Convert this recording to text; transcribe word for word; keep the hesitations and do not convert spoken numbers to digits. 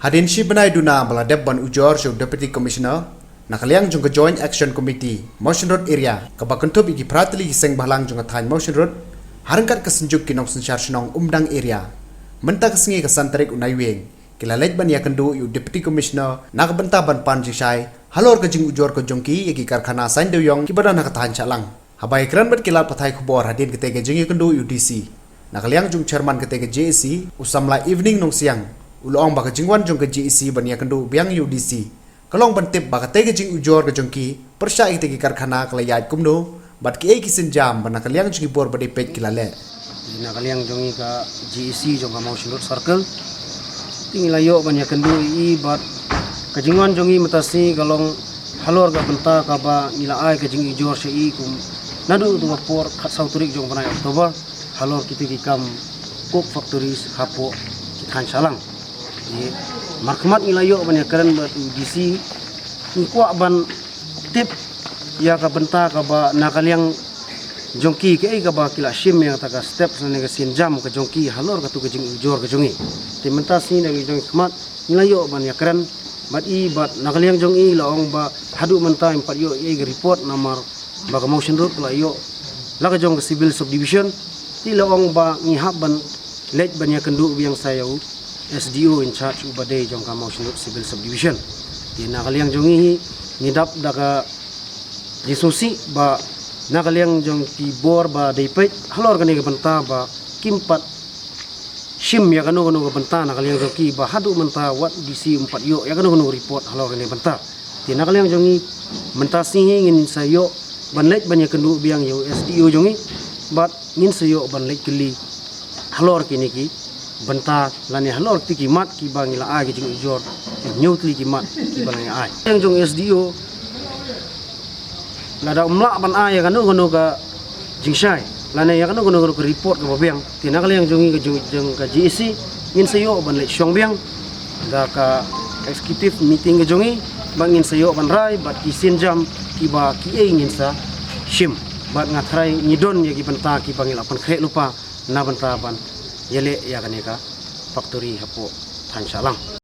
Hadien shi bnai duna ba la dep ban ujor sha u Deputy Commissioner na ka liang jong ka Joint Action Committee Mawshynrut Area, kaba kynthup ïa ki phra tylli ki seng bhalang jong ka thaiñ Mawshynrut, ha ryngkat ka Synjuk ki Nongsynshar Shnong Umdang Area, mynta ka sngi ka san tarik u Naiwieng, ki la leit ban ïakynduh ïa u Deputy Commissioner na ka bynta ban pan jingshai halor ka jingujor ka jong ki ïa ki karkhana saiñ dewïong kiba don ha ka thaiñ Shahlang. Haba ïakren bad ki lad pathai khubor hadien katei ka jingïakynduh ïa u D C, na ka liang jong u Chairman katei ka J A C, u samla Evening Nongsiang, u la ong ba ka jingwan jong ka J A C ban ïakynduh biang ïa u D C ka long ban tip ba katei ka jingujor ka jong ki pyrshah ïa katei ki karkhana ka la ïaid kumno, bad kiei ki sienjam ba na ka liang jong ki bor ba dei peit ki la leh. Na ka liang jong i ka J A C jong ka Mawshynrut Circle, te ngi la ïoh ban ïakynduh ïa i, bad ka jingwan jong i mynta sngi ka long halor ka bynta kaba ngi la ai ka jingujor sha i kum naduh tu ka por khatsaw tarik jong bnai October, halor kito ki kam coke factories hapoh ki thaiñ Shahlang. Te markhmat ngi la ïoh ban ïakren bad u D C, ngi kwah ban tip ïa ka bynta kaba na ka liang jong ki, kaei kaba ki la shim ïa kata ka step lane ka sienjam ka jong ki halor katu ka jingujor ka jong i. Te mynta sngi na ka liang jong i khmat ngi la ïoh ban ïakren bad i, bad na ka liang jong i la ong ba haduh mynta im pat ïoh ïa ka report namar ba ka Mawshynrut ka la ïoh la ka jong ka Civil Subdivision. Te la ong ba ngi hap ban leit ban ïakynduh biang sa ïa u S D O in charge uba dei jong ka Mawshynrut Civil Subdivision. Te na ka liang jong i hi ngi dap da ka jingsngewsih ba na ka liang jong ki bor ba dei peit halor kane ka bynta ba kim pat shim ïa kano kano ka bynta na ka liang jong ki, ba haduh mynta wat u D C um pat ïoh ïa kano kano ka report halor kane ka bynta. Te na ka liang jong i mynta sngi hi ngin sa ïoh ban leit ban ïakynduh biang ïa u S D O jong i, bad ngin sa ïoh ban leit kylli halor kine ki bynta lane halor kito ki mat kiba ngi la ai ka jingujor, ki hynñiew tylli ki mat kiba la ngi ai. Liang jong S D O, lada um lah ban ai ïa kano kano ka jingshai lane ïa kano kano ka report kaba biang, te na ka liang jong i ka jong, jong ka J A C ngin sa ïoh ban leit shong biang da ka executive meeting ka jong i, bad ngin sa ïoh ban rai bad ki sienjam kiba kiei ngin sa shim. Bad nga tharai ngi don ïa ki bynta kiba ngi la pynkhreh lypa na bynta ban ïaleh ïa kane ka factory hapoh thaiñ Shahlang.